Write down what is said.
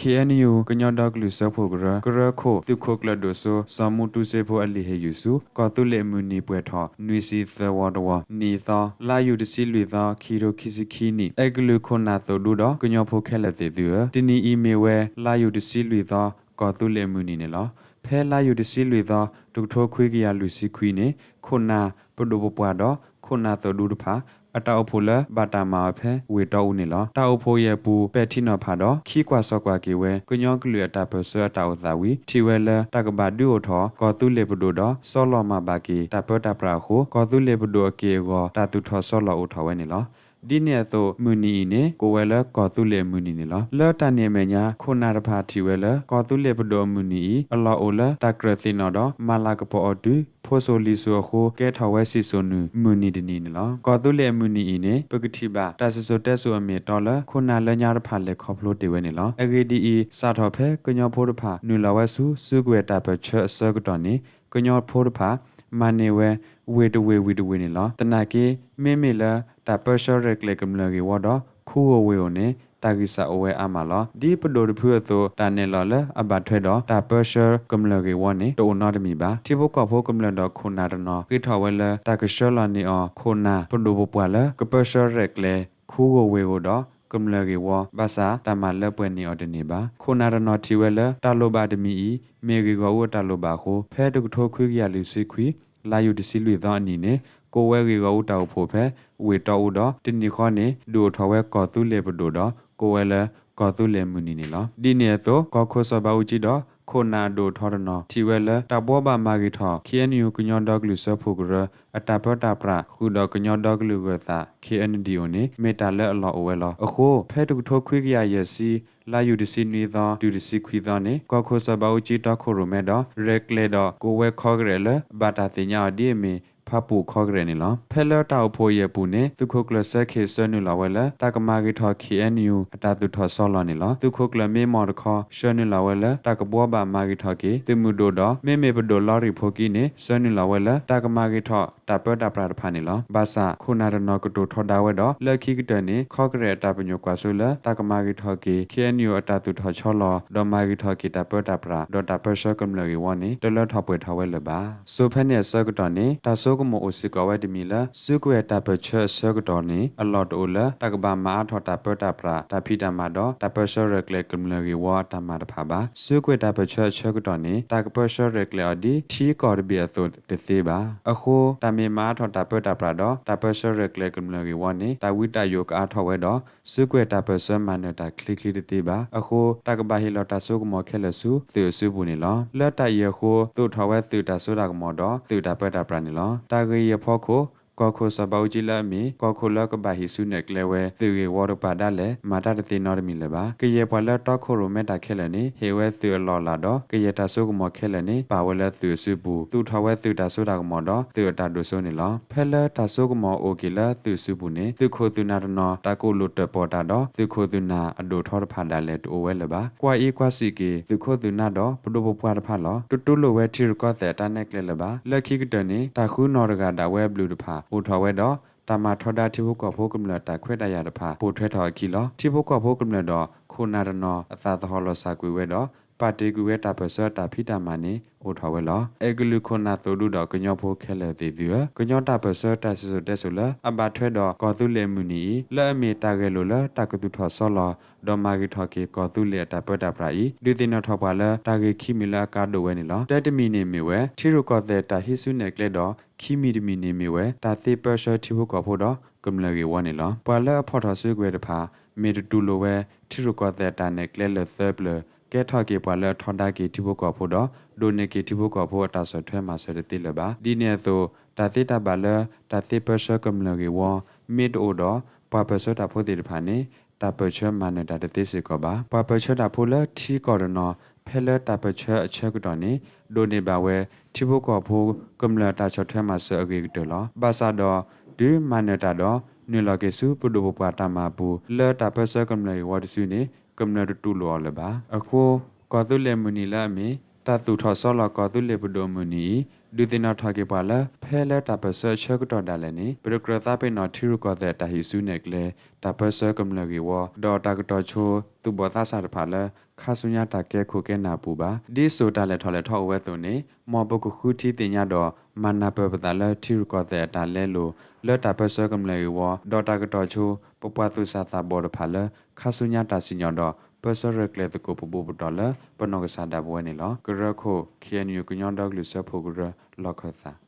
ခ့ၣ်အဲၣ်ယူၣ် ကညီဒီကလုာ်စၢဖှိၣ်ကရၢ ကရၢခိၣ် သုးခိၣ်ကျၢၢ်ဒိၣ်စိ စီၤမူတူစ့ဖိအလံာ်ဟ့ၣ်ယုၢ်ဆူ ကီၢ်သူလ့ၣ်အမုၢ်နံၤပှဲၤထီၣ် နွံဆံသၢဝီတဝီ နံၤသီ လါယူၤတဆံလွံၢ်သီ ခံကထိခံဆံခံနံၣ် အဲၣ်ကလုာ်ခိၣ်နၢ်သိၣ်ဒူဒီး ကညီဖိခဲလၢာ်သ့ၣ်သုဧၢ, တနံၤအံၤမ့ၢ်ဝဲ လါယူၤတဆံလွံၢ်သီ ကီၢ်သူလ့ၣ်အမုၢ်နံၤန့ၣ်လီၤ. ဖဲလါယူၤတဆံလွံၢ်သီ တကထိခွံကယၤလွံၢ်ဆံခွံန့ၣ် ခိၣ်နၢ်ပဒိၣ်ပပှၢ်ဒီး ခိၣ်နၢ်သိၣ်ဒူတဖၣ် အတၢ်အိၣ်ဖှိၣ်လၢဘၣ်တၢ်မၤအီၤဖဲဝ့ၢ်တီအူန့ၣ်လီၤ. တၢ်အိၣ်ဖှိၣ်အံၤအပူၤ ပဲာ်ထံနီၤဖးဒီး ခံကွၢ်စီၤကွၢ်က့ၤဝဲ ကညီကလုာ်အတၢ်ပၢၢ်ဆၢအတၢ်အိၣ်သးဝံၤ ထံၣ်ဝဲလၢတၢ်ကဘၣ်ဒုးအိၣ်ထီၣ် ကီၢ်သူလ့ၣ်ပဒိၣ်ဒီး ဆီလီၤမၤဘၣ်က့ၤ တၢ်ပၢတၢ်ပြးအဃိ ကီၢ်သူလ့ၣ်ပဒိၣ်အက့ၢ်အဂီၤ တၢ်သူၣ်ထီၣ်ဆီလီၤအိၣ်ထီၣ်ဝဲန့ၣ်လီၤ. ဒ်န့ၣ်အသိး မုၢ်နံၤအံၤန့ၣ် ကိးဝဲလၢကီၢ်သူလ့ၣ်အမုၢ်နံၤန့ၣ်လီၤ. လၢတၢ်န့ၣ်အမဲာ်ညါ ခိၣ်နၢ်တဖၣ်ထံၣ်ဝဲလၢ ကီၢ်သူလ့ၣ်ပဒိၣ်အမုၢ်နံၤအံၤ အလီၢ်အိၣ်လၢတၢ်ကြၢးသ့ၣ်နီၣ်ဒီး မၤလၤကပီၤအီၤတုၤ ဖိစိၤလံၤစိၤအဃိ ကဲထီၣ်ဝဲစံၣ်စိၤနုာ် မုၢ်နံၤတနံၤန့ၣ်လီၤ. ကီၢ်သူလ့ၣ်အမုၢ်နံၤအံၤန့ၣ် ပကထံၣ်ဘၣ် တၢ်စံၣ်စိၤတဲစိၤအမ့ၢ်အတီလၢ ခိၣ်နၢ်လၢညါတဖၣ်လဲၤခီဖျိတ့ၢ်ဝဲန့ၣ်လီၤ. အဂ့ၢ်ဒ်အံၤ, စးထီၣ်ဖဲကညီဖိတဖၣ် နုာ်လီၤဝဲဆူ စုကဝဲၤတၢ်ပၢၢ်ဆၢအဆၢကတီၢ်န့ၣ် ကညီဖိတဖၣ် မၤန့ၢ်ဝဲ ဝ့ၢ်တဝ့ၢ်ဝံၤတဝ့ၢ်န့ၣ်လီၤ. သနာ်က့ မ့မ့ၢ်လၢ တၢ်ပၢဆှၢရဲၣ်ကျဲၤကမျၢၢ်ဂ့ၢ်ဝီဒီး ခူဂိၢ်ဝ့ၢ်အိၣ်န့ၣ် တၢ်ဂံၢ်စၢ်အိၣ်ဝဲအါမးလီၤ. ဒ်ပဒိၣ်တဖုအသိး တၢ်နဲၣ်လီၤလၢအဘၣ်ထွဲဒီး တၢ်ပၢဆှၢကမျၢၢ်ဂ့ၢ်ဝီန့ၣ် တအိၣ်နီတမံၤဘၣ်. ထံဖိကီၢ်ဖိကမျၢၢ်ဒီးခိၣ်နၢ်တနီၤ ဃ့ထီၣ်ဝဲလၢ တၢ်ကဆှၢလီၤန့ၢ်အီၤ ခိၣ်နၢ်ပဒိၣ်ပပှၢ်လၢ ကပၢဆှၢရဲၣ်ကျဲၤ ခူဂိၢ်ဝ့ၢ်အိၣ်ဒီး ကမျၢၢ်ဂ့ၢ်ဝီ ဘၣ်ဆၣ်တၢ်မၤလၢပှဲၤန့ၢ်အီၤတန့ၢ်ဘၣ်. ခိၣ်နၢ်တနီၤထံၣ်ဝဲလၢ တၢ်လိၣ်ဘၣ်တမံၤအံၤ မ့ၢ်ဂ့ၢ်ဂီၢ်အူအတၢ်လိၣ်ဘၣ်အဃိ ဖဲတကထိခွံကယၤလွံၢ်ဆံခွံ လါယူၤတဆံလွံၢ်သီအနံၤန့ၣ် ကိးဝဲဂ့ၢ်ဂီၢ်အူတၢ်အိၣ်ဖှိၣ်ဖဲ ဝ့ၢ်တီအူဒီး တနံၤဃီန့ၣ် ဒုးအိၣ်ထီၣ်ဝဲကီၢ်သူလ့ၣ်ပဒိၣ်ဒီး ကိးဝဲလၢ ကီၢ်သူလ့ၣ်အမုၢ်နံၤန့ၣ်လီၤ. ဒ်န့ၣ်အသိး ကီၢ်ခိၣ်စီၤဘးအူကၠံဒီး ခိၣ်နၢ်အဒိၣ်အထီတနီၤ ထံၣ်ဝဲလၢ တၢ်ဘှီဘၣ်မၤဂ့ၤထီၣ် ခ့ၣ်အဲၣ်ယူၣ် ကညီဒီကလုာ်စၢဖှိၣ်ကရၢ အတၢ်ပၢတၢ်ပြး ဃုာ်ဒီးကညီဒီကလုာ်ဂၢၤသး ခ့ၣ်အဲၣ်ယူၣ် အိၣ်န့ၣ် မ့ၢ်တၢ်လၢအလီၢ်အိၣ်ဝဲလီၤ. အဃိ ဖဲတကထိခွံကယၤယဲၢ်ဆံ လါယူၤတဆံနွံသီ တုၤတဆံခွံသီန့ၣ် ကီၢ်ခိၣ်စီၤဘးအူကၠံတီခိၣ်ရိၣ်မဲဒီး ရဲၣ်ကျဲၤဒီး ကိးဝဲခီကရဲးလၢ ဘၣ်တၢ်သ့ၣ်ညါအီၤဒ်အမ့ၢ် ဖၣ်ပူၣ်ခီကရဲးန့ၣ်လီၤ. ဖဲလၢတၢ်အိၣ်ဖှိၣ်အံၤအပူၤန့ၣ် သုးခိၣ်ကျၢၢ်စၢခ့ၣ် ဆှၢနုာ်လီၤဝဲလၢ တၢ်ကမၤဂ့ၤထီၣ် ခ့ၣ်အဲၣ်ယူၣ် အတၢ်သူၣ်ထီၣ်ဆီလီၤန့ၣ်လီၤ. သုးခိၣ်ကျၢၢ်မ့မီၢ်တခီ ဆှၢနုာ်လီၤဝဲလၢ တၢ်ကဘှီဘၣ်မၤဂ့ၤထီၣ်က့ၤ သုးမုၢ်ဒိၣ်ဒီး မ့မ့ၢ်ပဒိၣ်လီရံၣ်ဖိကံန့ၣ် ဆှၢနုာ်လီၤဝဲလၢ တၢ်ကမၤဂ့ၤထီၣ် တၢ်ပၢတၢ်ပြးတဖၣ်န့ၣ်လီၤ. ဘၣ်ဆၣ် ခိၣ်နၢ်တနီၤကတိၤထီဒါဝဲဒီး လၢခံကတၢၢ်န့ၣ် ခီကရဲးအတၢ်ပညိၣ်ကွၢ်စိလၢ တၢ်ကမၤဂ့ၤထီၣ်က့ၤ ခ့ၣ်အဲၣ်ယူၣ် အတၢ်သူၣ်ထီၣ်ဆီလီၤ ဒီးမၤဂ့ၤထီၣ်က့ၤတၢ်ပၢတၢ်ပြး ဒီးတၢ်ပၢဆှၢကမျၢၢ်ဂ့ၢ်ဝီန့ၣ် တလၢထီၣ်ပှဲၤထီၣ်ဝဲလၢၤဘၣ်. စိၤဖဲန့ၣ်အဆၢကတီၢ်န့ၣ် တၢ်ဆိကမိၣ်အိၣ်စ့ၢ်ကီးဝဲတမံၤလၢ စုကဝဲၤတၢ်ပၢၢ်ဆၢအဆၢကတီၢ်န့ၣ် အလီၢ်တအိၣ်လၢ တၢ်ကဘၣ်မၤအါထီၣ်တၢ်ပၢတၢ်ပြး တၢ်ဖံးတၢ်မၤဒီး တၢ်ပၢဆှၢရဲၣ်ကျဲၤကမျၢၢ်ဂ့ၢ်ဝီအတၢ်မၤတဖၣ်ဘၣ်. စုကဝဲၤတၢ်ပၢၢ်ဆၢအဆၢကတီၢ်န့ၣ် တၢ်ကပၢဆှၢရဲၣ်ကျဲၤအီၤဒ် ထံကီၢ်တဘ့ၣ်အသိးတသ့ဘၣ်. အဃိ တၢ်မ့ၢ်မၤအါထီၣ်တၢ်ပၢတၢ်ပြးဒီး တၢ်ပၢဆှၢရဲၣ်ကျဲၤကမျၢၢ်ဂ့ၢ်ဝီန့ၣ် တၢ်ဝံတၢ်ယိးကအါထီၣ်ဝဲဒီး စုကဝဲၤတၢ်ပၢၢ်ဆၢမၤနၢၤတၢ်ချ့ချ့တသ့ဘၣ်. အဃိ တၢ်ကဘၣ်ဟ့ၣ်လီၤတၢ်စိကမီၤခဲလၢာ်ဆူသုးအစုပူၤန့ၣ်လီၤ. လၢတၢ်အံၤအဃိ သိးထီၣ်ဝဲသုးတၢ်စိတၢ်ကမီၤဒီး သုးတၢ်ပၢတၢ်ပြးန့ၣ်လီၤ. တၢ်ဂ့ၢ်အံၤအဖီခိၣ် ကီၢ်ခိၣ်စီၤဘးအူကၠံလၢအမ့ၢ် ကီၢ်ခိၣ်လၢကဘၣ်ဟံးစုနဲၣ်ကျဲဝဲ သုးဂ့ၢ်ဝီတကပၤဒၣ်လဲာ် မၤတၢ်တသ့နီတမံၤလၢၤဘၣ်. ကယဲၢ်ပှၤလၢတီခိၣ်ရိၣ်မဲတၢ်ခဲလၢာ်န့ၣ် ဟ့ၣ်ဝဲသုးအလီၢ်အလၤဒီး ကယဲၢ်တၢ်စိကမီၤခဲလၢာ်န့ၣ် ပာ်ဝဲလၢသုးအစုပူၤ သူၣ်ထီၣ်ဝဲသုးတၢ်စိတၢ်ကမီၤဒီး သုးအတၢ်ဒိၣ်စိန့ၣ်လီၤ. ဖဲလၢတၢ်စိကမီၤအိၣ်က့ၤလၢသုးအစုပူၤန့ၣ် သုးခိၣ်သုးနၢ်တနီၤ တၢ်ကိးလိာ်တၢၣ်ပီၣ်တၢ်ဒီး သုးခိၣ်သုးနၢ်အဒိၣ်ထီတဖၣ်ဒၣ်လဲာ်တအိၣ်ဝဲလၢၤဘၣ်. ကွၢ်အံၤကွၢ်စံးက့ၤ သုးခိၣ်သုးနၢ်ဒီး ပဒိၣ်ပပှၢ်တဖၣ်လီၤ. တတူၢ်လိာ်ဝဲထံရူၢ်ကီၢ်သဲးအတၢ်နဲၣ်ကျဲလၢၤဘၣ်. လၢခံကတၢၢ်န့ၣ် တၢ်ဃုနီၢ်တဂၤဒၣ်ဝဲအဘျုးတဖၣ် အိၣ်ထီၣ်ဝဲဒီး တၢ်မၤထီဒါထံဖိကီၢ်ဖိကမျၢၢ်အတၢ်ခွဲးတၢ်ယာ်တဖၣ် ပိာ်ထွဲထီၣ်အခံလီၤ. ထံဖိကီၢ်ဖိကမျၢၢ်ဒီး ခိၣ်နၢ်တနီၤ အသးသဟီၣ်လီၤစၢ်ကွံာ်ဝဲဒီး ပာ်တ့ၢ်ကွံာ်ဝဲတၢ်ပၢၢ်ဆၢအတၢ်ဖံးတၢ်မၤန့ၣ် အိၣ်ထီၣ်ဝဲလီၤ. အဲၣ်ကလုာ်ခိၣ်နၢ်သိၣ်ဒူဒီးကညီဖိခဲလၢာ်သ့ၣ်သုဧၢ, ကညီတၢ်ပၢၢ်ဆၢတၢ်စံၣ်စိၤတဲစိၤလၢ အဘၣ်ထွဲဒီးကီၢ်သူလ့ၣ်အမုၢ်နံၤအံၤ လၢအမ့ၢ်တၢ်ဂဲၤလိာ်လၢတၢ်ကသူၣ်ထီၣ်ဆီလီၤ ဒီးမၤဂ့ၤထီၣ်က့ၤကီၢ်သူလ့ၣ်အတၢ်ပၢတၢ်ပြးအံၤ ဒုးသ့ၣ်နီၣ်ထီၣ်ပှၤလၢတၢ်ဂ့ၢ်ခံမံၤလၢအကါဒိၣ်ဝဲန့ၣ်လီၤ. တၢတမံၤန့ၣ်မ့ၢ်ဝဲ ထံရူၢ်ကီၢ်သဲးတၢ်ဟံးစုနဲၣ်ကျဲဒီး ခံမံၤတမံၤန့ၣ်မ့ၢ်ဝဲ တၢ်သ့ပၢဆှၢထံဖိကီၢ်ဖိဒီးကမျၢၢ်ဂ့ၢ်ဝီန့ၣ်လီၤ. ပှၤလၢအဖီၣ်ထီၣ်စုကဝဲၤတဖၣ် မ့ၢ်တတူၢ်လိာ်ဝဲ ထံရူၢ်ကီၢ်သဲးတၢ်နဲၣ်ကျဲလၢာ်သၢပျၢၤ ကဲထီၣ်က့ၤပှၤလၢအထီဒါက့ၤထံဖိကီၢ်ဖိဒီး ဒိးန့ၢ်က့ၤထံဖိကီၢ်ဖိအတၢ်ဆီၣ်ထွဲမၤစၢၤတသ့လၢၤဘၣ်. ဒ်န့ၣ်အသိး တၢ်သ့တၢ်ဘၣ်လၢ တၢ်သ့ပၢဆှၢကမျၢၢ်ဂ့ၢ်ဝီ မ့ၢ်တအိၣ်ဒီး ပှၤပၢၢ်ဆၢတၢ်ဖိသ့ၣ်တဖၣ်န့ၣ် တၢ်ပၢၢ်ဆၢမၤနၢၤတၢ်တသ့စ့ၢ်ကီးဘၣ်. ပှၤပၢၢ်ဆၢတၢ်ဖိလၢထံကီၢ်တနီၤ ဖဲလၢတၢ်ပၢၢ်ဆၢအဆၢကတီၢ်န့ၣ် ဒိးန့ၢ်ဘၣ်ဝဲ ထံဖိကီၢ်ဖိကမျၢၢ်အတၢ်ဆီၣ်ထွဲမၤစၢၤအဂ့ၤကတၢၢ်လီၤ. ဘၣ်ဆၣ်ဒီး တုၤမၤနၢၤတၢ်ဒီး နုာ်လီၤက့ၤဆူပဒိၣ်ပပှၢ်တၢ်မၤအပူၤ လၢတၢ်ပၢဆှၢကမျၢၢ်ဂ့ၢ်ဝီတစုန့ၣ် ကမျၢၢ်တတူၢ်လိာ်အီၤလၢၤဘၣ်. အဃိ ကီၢ်သူလ့ၣ်အမုၢ်နံၤလၢအမ့ၢ် တၢ်သူၣ်ထီၣ်ဆီလီၤကီၢ်သူလ့ၣ်ပဒိၣ်အမုၢ်နံၤအံၤ ဒုးသ့ၣ်နီၣ်ထီၣ်က့ၤပှၤလၢ ဖဲလၢတၢ်ပၢၢ်ဆၢအဆၢကတီၢ်ဒၣ်လဲာ်န့ၣ် ပတကြၢးသးပ့ၤနီၣ်ထံရူၢ်ကီၢ်သဲးတၢ်ဟံးစုနဲၣ်ကျဲ တၢ်ပၢၢ်ဆၢကမျၢၢ်ဂ့ၢ်ဝီ ဒီးတၢ်ကတီၤဆိသူၣ်ဘီၣ်သးစၢ်တဖၣ်လၢ ခါဆူညါတၢ်ကဲခိၣ်ကဲနၢ်အပူၤဘၣ်. ဒ်သိးတၢ်လဲၤထီၣ်လဲၤထီအိၣ်ဝဲအသိးန့ၣ် မ်ပကဃုထံသ့ၣ်ညါဒီး မၤနၢ်ပၢၢ်ပသးလၢထံရူၢ်ကီၢ်သဲးအတၢ်လဲလိာ် လၢတၢ်ပၢၢ်ဆၢကမျၢၢ်ဂ့ၢ်ဝီ ဒီးတၢ်ကတီၤဆိ ပပှၤသူၣ်စၢ်သးဘီၣ်တဖၣ်လၢ ခါဆူညါတၢ်စံၣ်ညီၣ်ဒီး ပၢၢ်ဆၢရဲၣ်ကျဲၤသကိးပဘူၣ်ပတီၢ်လၢ ပနီၢ်ကစၢ်ဒၣ်ပဝဲန့ၣ်လီၤ. ကရၢခိၣ် ခ့ၣ်အဲၣ်ယူၣ် ကညီဒီကလုာ်စၢဖှိၣ်ကရၢ လီၢ်ခၢၣ်သး.